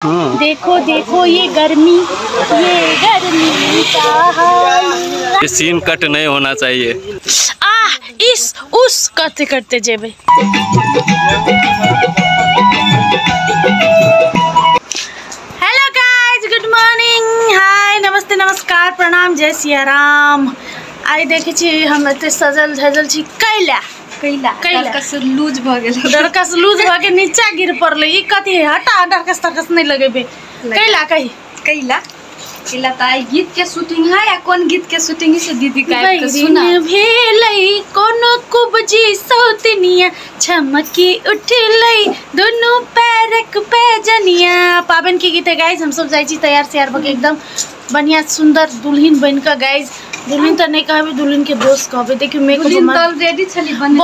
देखो देखो ये गर्मी का हाल। ये सीन कट नहीं होना चाहिए। आ इस उस करते करते जेबे। Hello guys, good morning, hi, नमस्ते, नमस्कार, प्रणाम, जय सिया राम। आई देखे छी हम एते सजल धजल छी कैला कैला डरकस लूज भ गेल, डरकस लूज भ के नीचा गिर पड़ले। ई कथी है? हटा, डरकस तरकस नहीं लगेबे। कैला कही कैला कैला त आई गीत के शूटिंग है या कोन गीत के शूटिंग से दीदी गायब के सुना भेलै कोनो कुबजी सौतनिया छमकी उठलै दोनों पैरक पैजनिया। पाबन के गीत है गाइस। हम सब जाइ छी तैयार श्यार भ के एकदम बढ़िया सुंदर दुल्हन बन के गाइस। दुल्हन तो नहीं कहबे, दुल्हन के दोस्त कहबे। देखियो मेकअप ऑलरेडी छली बन।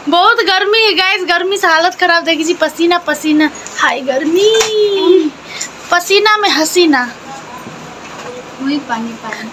बहुत गर्मी है गाइस, गर्मी से हालत खराब। देखी छी पसीना पसीना, हाय गर्मी, पसीना में हसीना। वही पानी पानी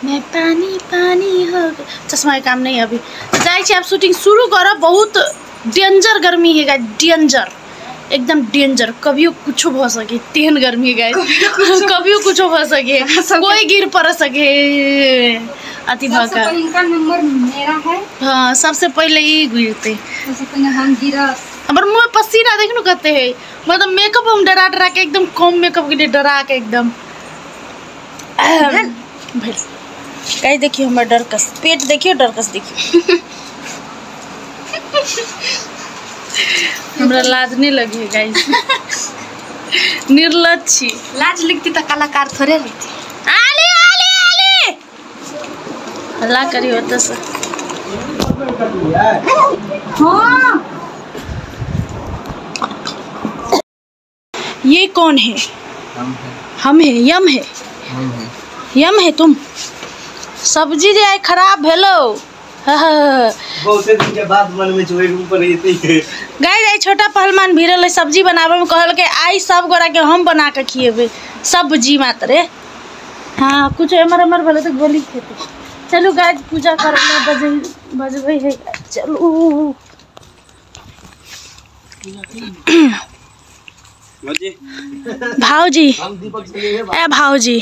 मैं पानी पानी हो। चश्मा के काम नहीं अभी। जाइ छी अब शूटिंग शुरू करब। बहुत डेंजर गर्मी है गाइस, डेंजर, एकदम डेंजर। कभियो कुछो भ सके, तेहन गर्मी है गाइस। कभियो कुछो भ सके, कोई गिर पड़ सके। अति सबसे पहिलका नंबर मेरा है। हाँ, सबसे पहले ई गिरते, सबसे पहले हम गिरस। हमर मुंह में पसीना देखनु कते है। मतलब मेकअप हम डरा डरा के एकदम कम मेकअप के लिए डरा के एकदम भेल। गाइस देखियो हमर डरकस पेट, देखियो डरकस देखियो। हमरा लाज नहीं लगी है गाइस, निर्लज छी। लाज लगती त कलाकार थोड़े रहती। आले आले आले हल्ला करी होता से। हाँ ये कौन है? हम है, यम है, यम है। तुम सब्जी जे आइ खराब भेलो। बहुत दिन के बाद मन में जो रूम पर एते गाइस। आई छोटा पहलवान भिड़ल है सब्जी बनावे में, कहल के आई सब गोरा के हम बना के खिएबे सब्जी मात्रे। हाँ कुछ एमर एमर भले तो गोली खेते। चलू गाइस पूजा करे बजे बजबे है। चलू भाऊजी, ए भाऊजी,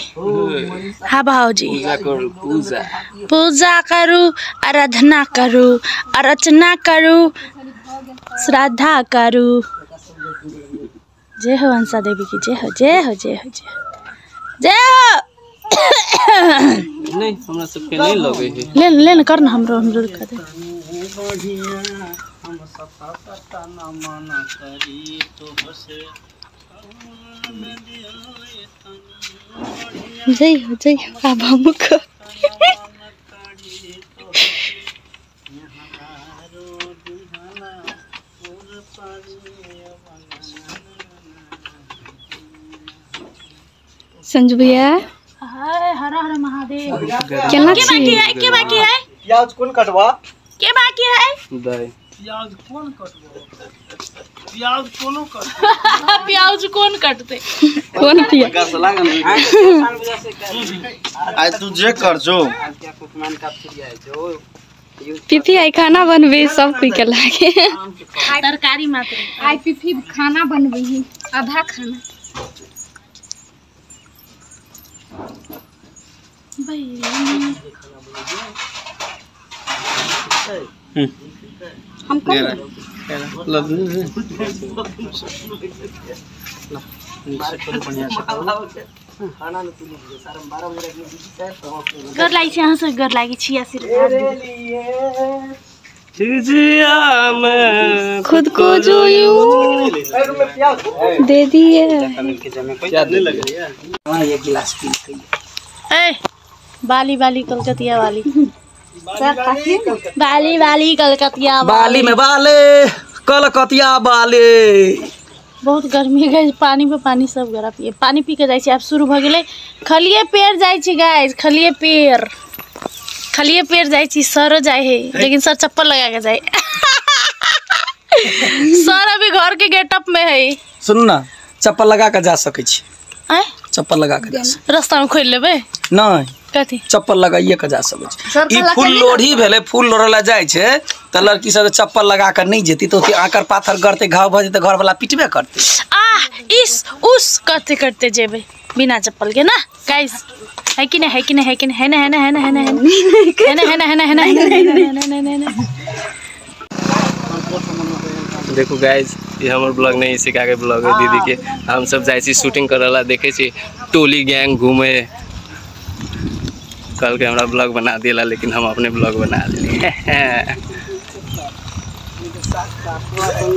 हाँ भाऊजी, पूजा पूजा करू, आराधना करू, अर्चना करू, श्रद्धा करू। जय हो अंसा देवी की जय हो, जय हो, जय हो, जय हो, जय हो। नहीं हमरा सबके नहीं लगे है। ले ले न कर ना, हमरो हमरो कर दे। हम सता सता न मना करी तो से। जय हो, जय हो बाबा मुख। संजू भैया, हाय, हर हर महादेव। केना के बाकी है? के बाकी है? प्याज कौन कटवा? के बाकी है? दाई प्याज कौन कटवा? प्याज कोनो कटते? प्याज कौन कटते? कौन प्याज? आज तू जे कर जो पीपी आई खाना बनबे सब कोई के लागे। तरकारी मात्र आई पीपी खाना बनबे है, आधा खाना। हम गर लागि छी, अहाँ सब गर लागि छी। आशीर्वाद खुद को जो यूं दे दिए। ए बाली बाली कलकतिया वाली, बाली बाली कलकतिया बाली में बाले कलकतिया बाले। बहुत गर्मी है गाइस, पानी पे पानी सब गरा पिए, पानी पी के जाइ छी। आब शुरू भ गेलै खलिए पेड़ जाइ छी गाइस, खलिए पेड़, खलिए पेड़ जाइ छी। सरो जाइ है लेकिन सर चप्पल लगा के जाइ। सर अभी घर के गेटअप में है। सुन ना, चप्पल लगा के जा सकै छी। आय चप्पल लगा के जा सकै। रास्ता में खोल लेबै? नहीं। कथी चप्पल लगाइए के जा सकै छै। ई फूल लोढ़ी भेलै, फूल लोढ़ै ला जाइ छै त लड़की सब चप्पल लगा के नहीं जेती तो आकर पाथर गड़ते घाव भ जेतै, घर वाला पिटबे करते। आह इस उस करते करते जेबै बिना चप्पल के ना गाइस, है कि नहीं, है कि नहीं, है कि नहीं, है ना, है ना, है ना, है ना, है ना, है ना, है ना, है ना, है ना, है ना। देखो गाइस ये हमर ब्लॉग नहीं सिखा के ब्लॉग है दीदी के। हम सब जाइ छी शूटिंग करला, देखे छी टोली गैंग घूमे, कल के हमरा ब्लॉग बना देला लेकिन हम अपने ब्लॉग बना लिए।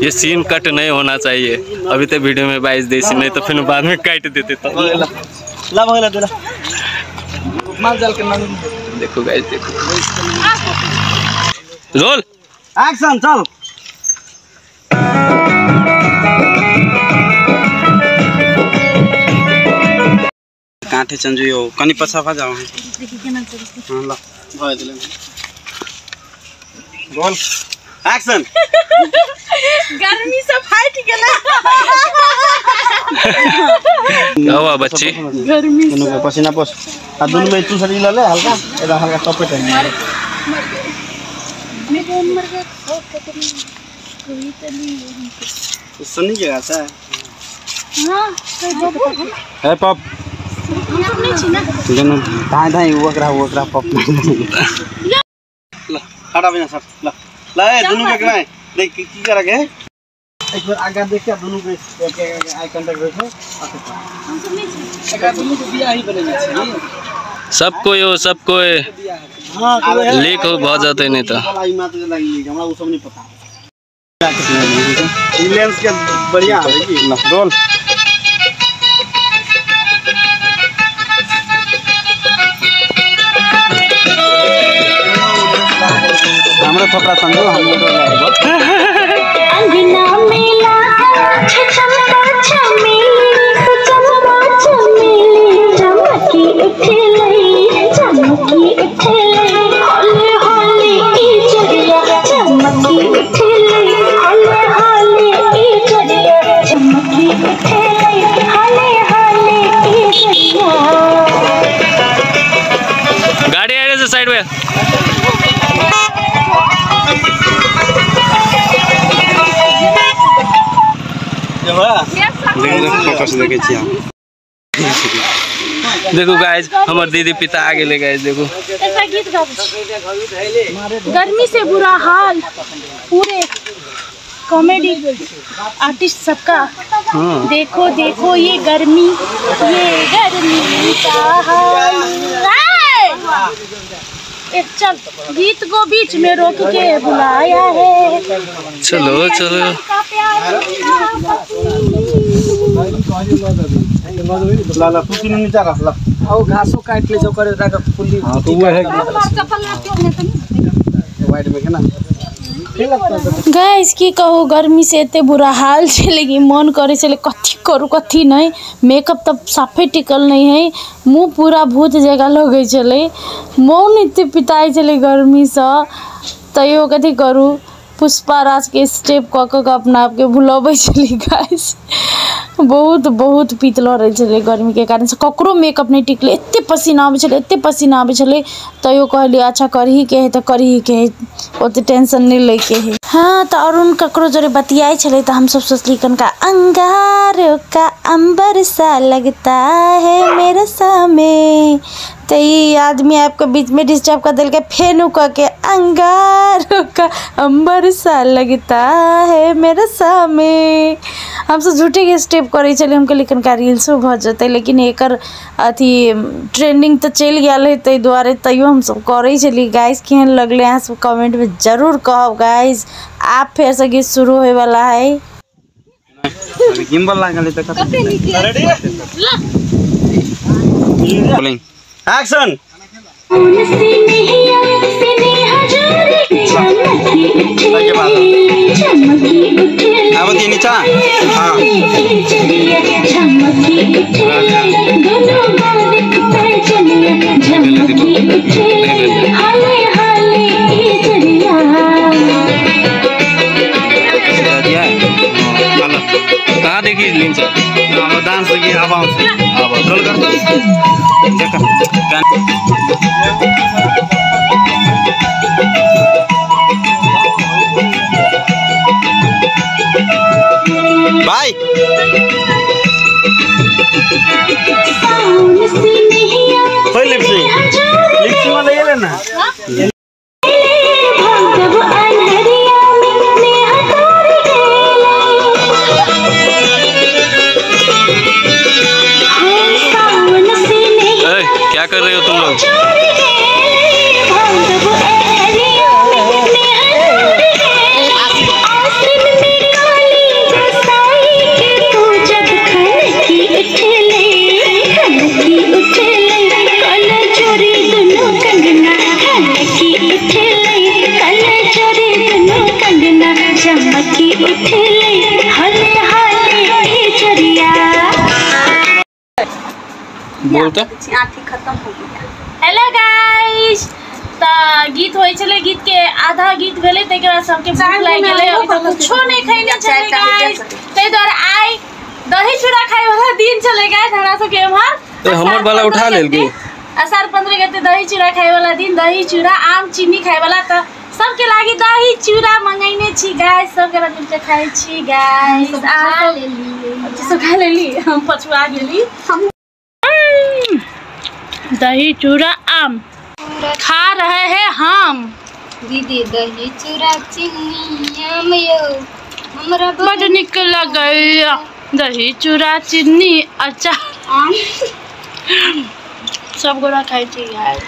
ये सीन कट नहीं होना चाहिए, अभी तो वीडियो में 22 देसी नहीं तो फिर बाद में काट देते। देखो गाइस देखो रोल एक्शन चल। कांठे चंजू यो कनी पछा जाओ। देखी केना चलते। हां ल भय देले रोल एक्शन। गर्मी से फाट गेलै। हवा बच्ची गर्मी दुनु के पसीना पोस आ दुनु में तू सरी ल ले हल्का एदा हल्का टपेट है मर मर गया कोई तली सुन्नी के गाछ है। हां है पप हम सब नहीं छी ना जन धाई धाई ओकरा ओकरा पप ल खड़ा बिना सर ल ल ए दुनु के करा देख की करा के एक बार आगा देख के दुनु के आई कांटेक्ट होय छै। हम सब नहीं छी एकरा दुनु के बियाह ही बनेने छी सब कोई हो, सब कोई हां लीक हो भ जतै नहीं त ई मात लागि हमरा उ सब नहीं पता। ई लेंस के बढ़िया है की न रोल हमरा थोपड़ा संग हम अंगना मेला चंपा चमेली चंपा चमेली चमकी उठलै चमकी उठलै होले होले ई चढ़िया चमकी उठलै होले होले ई चढ़िया चमकी उठलै होले होले ई चढ़िया। गाड़ी आ रही है साइड में। देखो गाइस हमर दीदी पिता आ गेले गाइस। देखो ऐसा गीत गाबै गर्मी से बुरा हाल पूरे कॉमेडी आर्टिस्ट सबका। देखो देखो ये गर्मी का हाल। एक चल गीत को बीच में रोक के बुलाया है। चलो चलो ला तू तीनों नीचा रख ला आओ घासो काट ले जो करे राख फुल्ली। हां तो वो है वाइट में के ना गाइस की कहू गर्मी से एते बुरा हाल छै, लेकिन मन करे छलै कथी करू कथी नहीं। मेकअप तऽ साफे टिकल नहीं है, मुँह पूरा भूत जगह लगै छलै, मोन एते पिताइ छलै गर्मीसँ, तैयो कथी करू पुष्पा राज के स्टेप कऽ कऽ अपना आपके भुलबै छलै गाइस। बहुत बहुत पीत लड़ै छलै गर्मी के कारण से, ककरो मेकअप नहीं टिकलै, एते पसीना आबै छलै, एते पसीना आबै छलै, तैयो कहलियै अच्छा करही के है तऽ करही के है, ओते टेंशन नहीं लैके है। हाँ तऽ अरुण ककरो जोरे बतियाइ छलै तऽ हमसब सोचली कनका अंगार का अंबर सा लगता है मेरे सामने, तो ई आदमी आपके बीच में डिस्टर्ब कर देलकै, फेन उ कह के अंगार का अंबर सा लगता है मेरे सामने। हमसब झूठे के स्टेप करै छलियै, हम कहलियै कनका रील्सो भऽ जेतै, लेकिन एकर अथी ट्रेंडिंग तऽ चलि गेल है ताहि दुआरे तैयो हमसब करै छलियै। गाइस केहन लगलै अहाँ सब कमेंट में जरूर कहब गाइस। आप फेरसँ गीत शुरू होयवला है। गिम्बल लागल है त कते रेडी एक्शन। अब दिए नीचा। हां कहाँ देखी लिंच हम डांस की आवाज आवाज रोल कर देखा भाई लिपस्टिक वाला ये लेना क्या कर रहे हो तुम लोग? बोलते खत्म हो गया। हेलो गाइस, त गीत होय छले, गीत के आधा गीत भेलै तकर बाद सबके भूख लागि गेलै। अभी त कुछो नहीं खैने छलै गाइस, तै दुआरे आइ दही चूड़ा खाय वाला दिन छलै गाइस हमरा सबके एम्हर। तो हमर वाला उठा लेल की आषाढ़ 15 गते दही चूड़ा खाय वाला दिन, दही चूड़ा आम चीनी खाय वाला। त सबके लागि दही चूड़ा मंगैने छी गाइस, सब गोरा मिलके खाय छी गाइस। खा लेली, सब खा लेली, हम पछुआ गेली। दही चूड़ा आम खा रहे हैं हम। दीदी दही चूड़ा चीनी आम यो हमरा बड़ निक लगैया। दही चूड़ा चीनी अचार आम सब गोरा खाइ छी यार।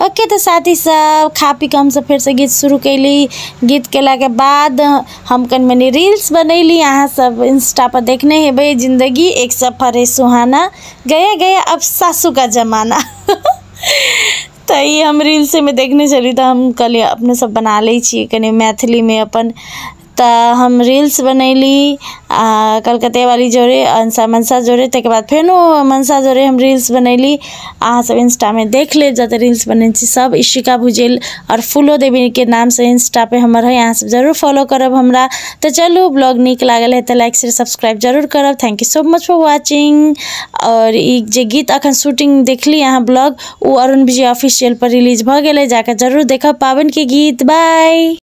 ओके तो साथी सब खा पी के हम सब फिर से गीत शुरू कैली। गीत केला के बाद हम कन मनी रील्स बनैली। अहाँ सब इंस्टा पर देखने हेबै, जिंदगी एक सफर है सुहाना, गया गया अब सासू का जमाना। तो ये हम रील्स में देखने चली तो हम कहलिए अपने सब बना लै छी कनि मैथिली में अपन। तो हम रील्स बनैली कलकत्ते वाली जोड़े अंसा मनसा जोड़े, तकर बाद फेनो मनसा जोड़े हम रील्स बनैली। अहाँ सब इंस्टा में देख लेब जते रील्स बनै छी सब। इशिका भुजेल और फूलो देवी के नाम से इंस्टा पे हमर है, अहाँ सब जरूर फॉलो करब हमरा। तो चलू ब्लॉग नीक लागल है तो लाइक शेयर सब्सक्राइब जरूर करब। Thank you so much for watching. और ई जे गीत अखन शूटिंग देखली अहाँ ब्लॉग, ओ अरुण विजय ऑफिशियल पर रिलीज भऽ गेलै, जाकर जरूर देखब पाबनि के गीत। बाय।